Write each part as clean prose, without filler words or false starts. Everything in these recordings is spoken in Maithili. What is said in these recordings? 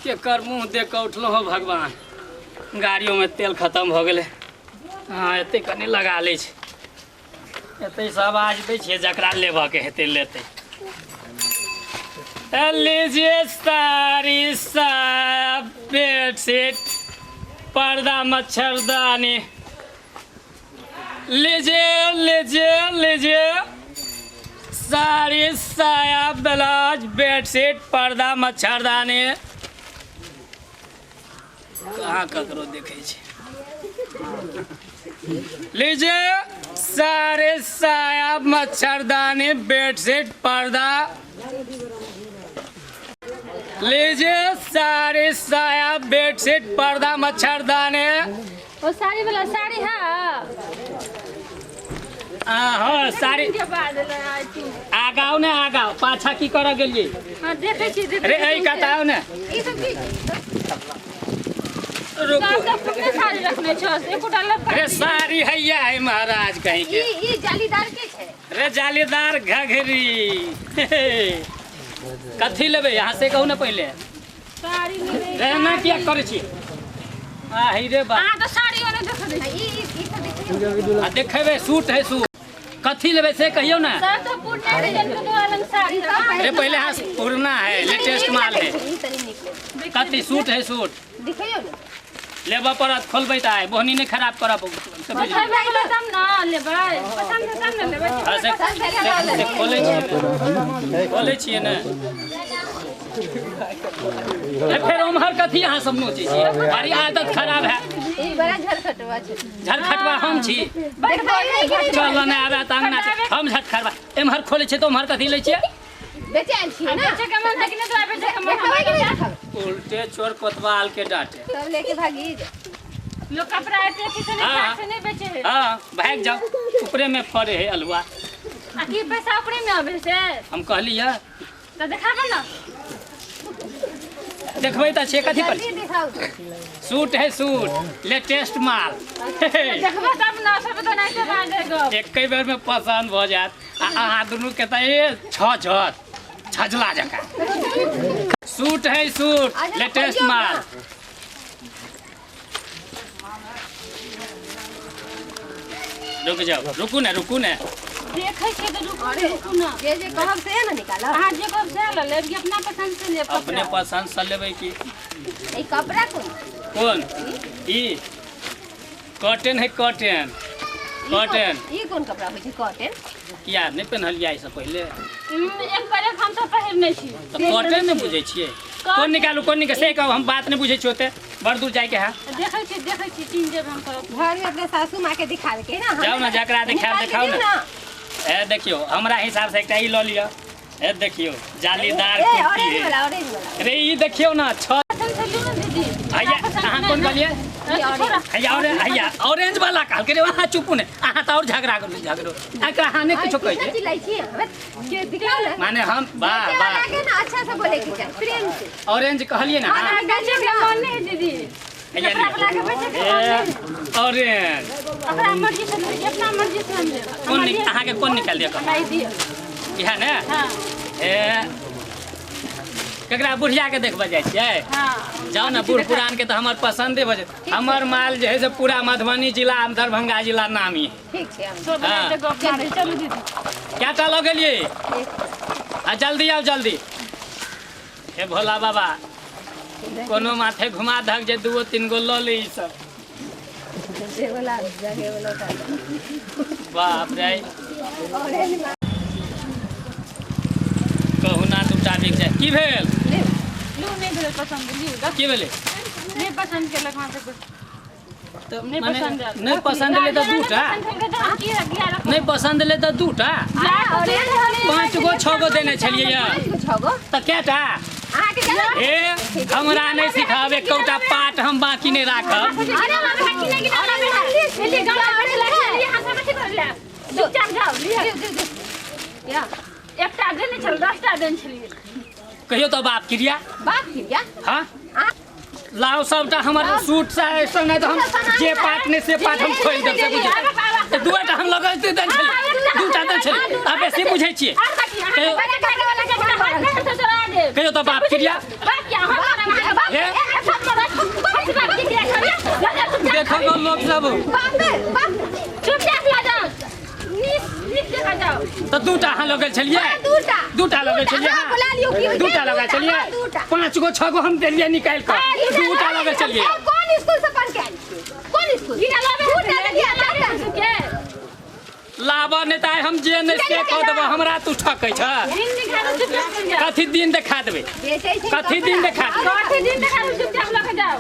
केकर मुँह देख कऽ उठलहुँ हँ भगवान। गाड़ियोमे तेल खतम भऽ गेलै। हँ एते कनि लगा लै छी, एते सब आज दै छियै, जकरा लेबऽके हेतै लेतै। लीजिए साड़ी साया बेडशीट पर्दा मच्छरदानी, लीजिए लीजिए लीजिए साड़ी साया ब्लाउज बेडशीट पर्दा मच्छरदानी। कहाँ ककरो देखै छै। लीजिए साड़ी साया मच्छरदानी बेडशीट पर्दा, लीजिए साड़ी साया बेडशीट पर्दा मच्छरदानी। ओ साड़ी वाला साड़ी है। हाँ साड़ी के बाद आइ तू। आगाओ ने आगाओ, पाछा की करऽ गेलियै? हाँ देखै छी देखै रे एहि कात आउ ने। ई सब की रुकू। सब पुरने साड़ी रखने छौ, एकोटा लबका। रे साड़ी हैया है महाराज कहीं के। ई ई जालीदार के छै? रे जालीदार घघरी। कथी लेबै यहाँ से कहू ने पहिले। साड़ी लेबै। रे एना किया करै छी? आ हे रे बा। अहाँ तऽ साड़ी ओने देख दै ई ई ई सब देखियौ। आ देखेबै सूट है सूट। कथी लेबै से कहियौ ने। सर तो पुरने डिजाइन के दो अलग साड़ी रे पहिले यहाँ पुरना है, लेटेस्ट माल है। ई तनी नीक लेबै। कथी सूट है सूट दिखैयौ ने। लेबऽ पड़त, खोलबै तऽ आइ बोहनी नहि खराब करब। देखेबै तब ने लेबै, पसंद है तब ने लेबै। हाँ, से से खोलै छियै, खोलै छियै ने। ए, फेर उम्हर कथी अहाँ सब नोचै छियै? बड़ी आदत खराब है। ई बड़ा झरखटवा छै। झरखटवा हम छी? देखबै। चल ने आबे तऽ अंगना छै। हम झटखरवा एम्हर खोलै छियै तऽ उम्हर कथी लै छियै? बेचे आयल छियै ने। बेचे के मन है कि नहि तोरा? बेचे के मन देखबै कि नहि देखबै? उल्टे चोर कोतवाल के डांटे। सब लेके भागी जा। लोग कपड़ा एते अथी से नहीं हाँ। भाग से नहीं बेचे है। हाँ भागि जाओ, ऊपरे में फड़े है अलुआ। आ की पैसा ओकरे में अबे से? हम कहली है। तऽ देखाबे ने। देखबै तऽ छियै कथी पर। जल्दी दिखाउ। सूट है सूट, लेटेस्ट माल। देखबै तब ने, सब तऽ नहि से बाजै गप। एके बेर में पसंद भऽ जायत। आ अहाँ दुनू के तऽ ए छझत छजला जकाँ। सूट है सूट, अच्छा, लेटेस्ट खोलियौ माल। ने। रुक जाओ, रुकू ने, रुकू ने। देखै छियै तऽ रुकू ने, रुकू ने। जे जे कहब से ने निकालब। अहाँ जे कहब सएह लऽ लेब कि अपना पसंद से लेब? अपने कपड़ा पसंद से लेबै की? ई कपड़ा कोन? कोन? ई कॉटन है, कॉटन। ई कॉटन। ई कोन कपड़ा होइ छै कॉटन? किया नहि पेन्हलियै एहिसँ पहिले? एक पर एक हम सब पहिरने छी। तऽ कॉटन नहि बुझै छियै? कोन निकालू, कोन निकालू से कहू, हम बात नहि बुझै छियै, ओते बड़ दूर जाइके है। देखै छी देखै छी, चिन्ह देब हम सब। घर में अपने सासू माँ के दिखावे के है ना। जाउ ने, जकरा देखायब निकाल के देखाउ दियौ ने। ए देखियौ, हमरा हिसाब से एकटा ई लऽ लिअ। ए देखियौ जालीदार ए कुर्ती ऑरेंज है। वाला, ऑरेंज वाला। रे ई देखियौ ने छ पसंद से लियौ ने दीदी। हैया अहाँ कोन कहलियै? हैया ऑरेंज, हैया ऑरेंज वाला कहलकै रे। अहाँ चुपू ने, अहाँ तऽ और झगड़ा करू, झगड़ो एकरा अहाँ नहि किछो कहै कितना छियै। चिल्लाई छी हमे के? दिखाउ ने। माने हम वाह बेचे वाला वाह के ना अच्छा से बोले के चाही, प्रेम से। ऑरेंज कहलियै ने अहाँ? बेचे के मन नहीं है दीदी। हैया कपड़ा वाला के बेचे के मन ए नहीं है। ऑरेंज अपना मर्जी से लेब, अपना मर्जी से हम लेब। कोन अहाँके कोन निकालि दिअ कहू? हमरा ई दिअ। इएह ने? हाँ। ए ककरा बुढ़िया के देखबऽ जाइ छियै? हाँ। जाउ ने, बूढ़ पुरान के तऽ हमर पसंदे भऽ जायत। हमर माल जे है से पूरा मधुबनी जिला दरभंगा जिला नामी है। ठीक छै हम सब हाँ। बनाते गप मारै। चलू दीदी। कएटा लऽ गेलियै? आ जल्दी आउ जल्दी। हे भोला बाबा, कोनो माथे घुमा दहक जे दूगो तीन गो लऽ ले ई सब। वाला जगह वाला। बाप रे, ऑरेंज कहुना दूटा बिक जाय। की भेल? लियौ, नहि भेल पसंद, लियौ। की भेलै? नहि पसंद केलक अहाँ सबके। तऽ नहि मने पसंद आयल। नहि पसंद एलै तऽ दूटा? पसंद केलकै तऽ हम किया रखब? नहि पसंद एलै तऽ दूटा? पाँच गो छओ गो देने छलियै यऽ। पाँच गो छह गो। तऽ कएटा? अहाँके जाना। ए हमरा नहि सिखाब, एकोटा पाट हम बाकी नहि राखब। अरे हमरा की नहि गिना लिअ, गाँव में लिअ, अहाँ सब अथी कर लिअ। चुपचाप जाउ लिअ। दियौ दियौ दियौ या। एकटा देने छल, 10टा देने छलियै। कहियो तऽ बाप क्रिया। बाप क्रिया। हाँ लाओ सबटा हमर सूट सा ऐसा, नहि तऽ हम जे पाट नहि से पाट हम खोलि देब से बुझै। तऽ दूटा हम लगैते देने छलियै, दूटा देने छलियै, आ बेसी बुझै छियै। आर कथी? अहाँ कहियो बड़ा कपड़ा वाला के हाथ से चोरा देब। कहियो तऽ बाप क्रिया। बाप किया अहाँ देखो तो लोग सब चुपचाप ला जाओ नीक नीक जगह जाओ। तो दूटा अहाँ लऽ गेल छलियै? दूटा। दूटा लऽ गेल छलियै? अहाँ बोला लियौ की होइ छै? दूटा लऽ गेल छलियै? हाँ, दूटा। 5 गो 6 गो हम देलियै निकालि कऽ। दूटा लऽ गेल छलियै। कोन स्कूल से पढ़ के आयल छियै? कोन स्कूल? दूटा लगिया चारिटा। लाबऽ नहि तऽ आइ हम जे नहि से कऽ देबऽ। हमरा तू ठकै छ। दिन दिखा दो चुपचाप चल जाओ। कथी दिन देखा देबै? बेचै छै कथी दिन देखा देबै? कथी दिन देखा दो चुपचाप लऽ के जाओ।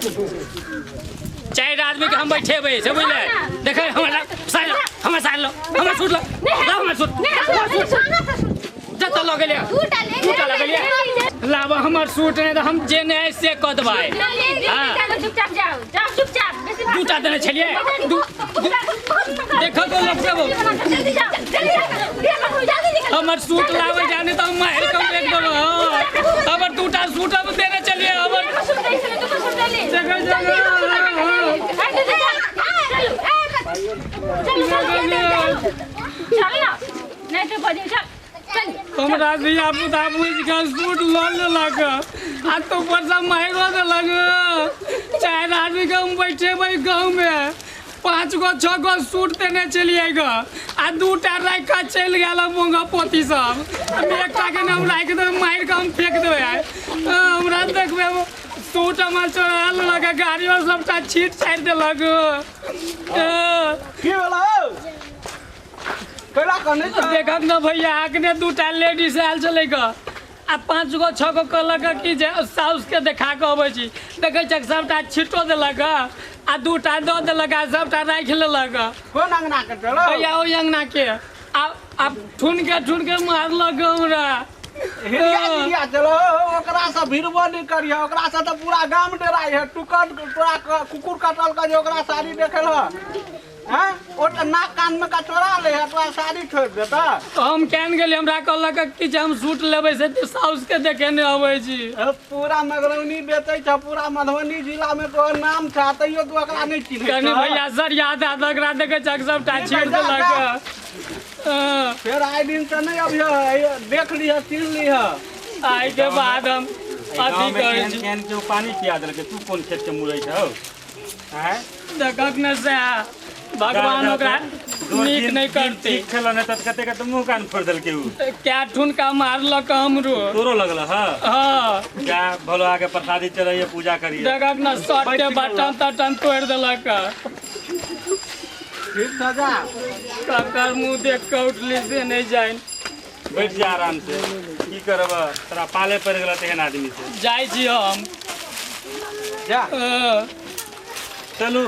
4 आदमी के हम बैठेबै से बुझले? देखै हमरा साइन लो, हमरा साइन लो, हमरा सूट लो, ला हमरा सूट, जतऽ लऽ गेलियै दूटा ले दूटा लऽ गेलियै। लाबऽ हमर सूट नहि तऽ हम जे नहि से कऽ देबै। हाँ। चुपचाप जाओ जाओ चुपचाप। बेसी भाषण दूटा देने छलियै। देखो तो लोग सब जल्दी जाओ जल्दी जाओ। हमर सूट लाबै जाने तऽ हम मारि कऽ फेंक देबै। हमर दूटा सूट हम देने छलियै। हमर देखै हमरा धिया पुता बुझि कऽ सूट लऽ लेलक आ तो ऊपरसँ मारिओ देलक। 4 आदमी के हम बैठेबै गाँवमे। 5 गो 6 गो सूट देने छलियै ग आ 2टा राखि कऽ चलि गेल मूँगा पोती सब। हम एकटा के हम राखि देबै, मारि कऽ हम फेंक देबै। हमरा देखबै सूट हमर चोरा लेलक, गाड़ियो सबटा छीट छाड़ि देलक। की भेलौ? कैला कनै छ? देखक न भैया, अखने 2टा लेडीज आयल छलै ग आ 5 गो 6 गो कहलक कि जे साउस के देखा कऽ अबै छी। देखै छक सबटा छिटो देलक आ 2टा दऽ देलक आ सबटा राखि लेलक। कोन अंगना के चलो? भैया ओहि अंगना के। आ ठुन के मारलक हमरा। हिरिया हिरिया चलो, ओकरा से भिड़बो नहीं करिह, ओकरा से तो पूरा गाम डराइ है। टुकन तोरा कुकुर कटल के जे ओकरा साड़ी देखल ह, हैं? ओ तऽ नाक कान में कचोरा ले है, तोरा साड़ी छोड़ि देता। तो हम केहन गेलियै? हमरा कहलक कि जे हम सूट लेबै से साउस के देखे नहि अबै छी। पूरा मगरौनी बेचै छ, पूरा मधुबनी जिला में तोहर नाम छ, तैयो तू ओकरा नहीं चिन्है कनी छह। भैया सर याद आयल, ओकरा देखै छक सबटा छीट देलक। फेर आइ दिन से नहीं अबिह, देख लिह, चिन्ह लिह। आइ के बाद हम अथी करै छी। केहन के पानी पिया देलकै? तू कोन खेत के मुरै छौ? हैं? देखक ने से भगवान ओकरा नीक नहीं करते। ठीक छल ने तऽ कते के मुँह कान फोड़ि देलकै उ। क्या ठुनका मारलक हमरो। तोरो लगल ह? हाँ। जा भोला आके प्रसादी चढ़ैये, पूजा करिये। देखक ने शर्ट के बटन तटन तोड़ि देलक। ठीक छ जा। ककर मुँह देख कऽ उठली से नहीं जानि। बैठ जा आराम से, की करब, तोरा पाले पड़ि गेल तेहन आदमी से। जाइ छी हम। जा चलू।